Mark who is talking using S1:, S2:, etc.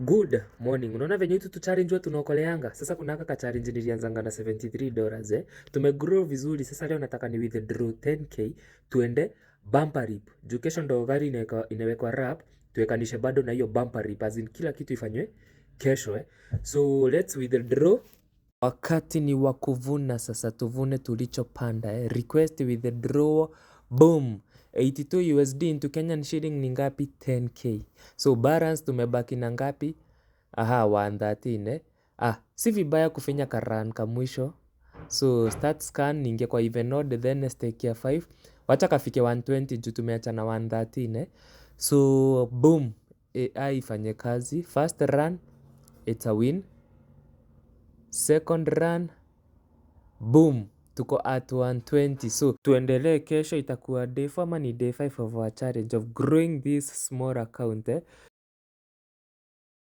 S1: Good morning. Unaona venye hitu tu challenge watu tunaokoleanga. Sasa kuna haka ka challenge nilianzanga na $73, eh. Tumegrow vizuri. Sasa leo nataka ni withdraw 10K tuende bumper rip. Juu kesho ndo gari inawekwa wrap, tuwekanishe bado na hiyo bumper rip, as in kila kitu ifanywe kesho, eh. So let's withdraw. Wakati ni wa kuvuna sasa, tuvune tulichopanda, eh. Request withdraw, boom. 82 USD into Kenyan shilling ni ngapi? 10K. So balance tumebaki na ngapi? Aha, 113, eh. Ah, si vibaya kufinya ka-run ka mwisho. So start scan, niingie kwa even odd, then stake ya 5. Wacha kafike 120 juu tumeacha na 113, eh. So boom, AI ifanye kazi. First run, it's a win. Second run, boom, tuko at 120. So tuendelee kesho, itakuwa day 4 ama ni day 5 of our challenge of growing this small account, eh.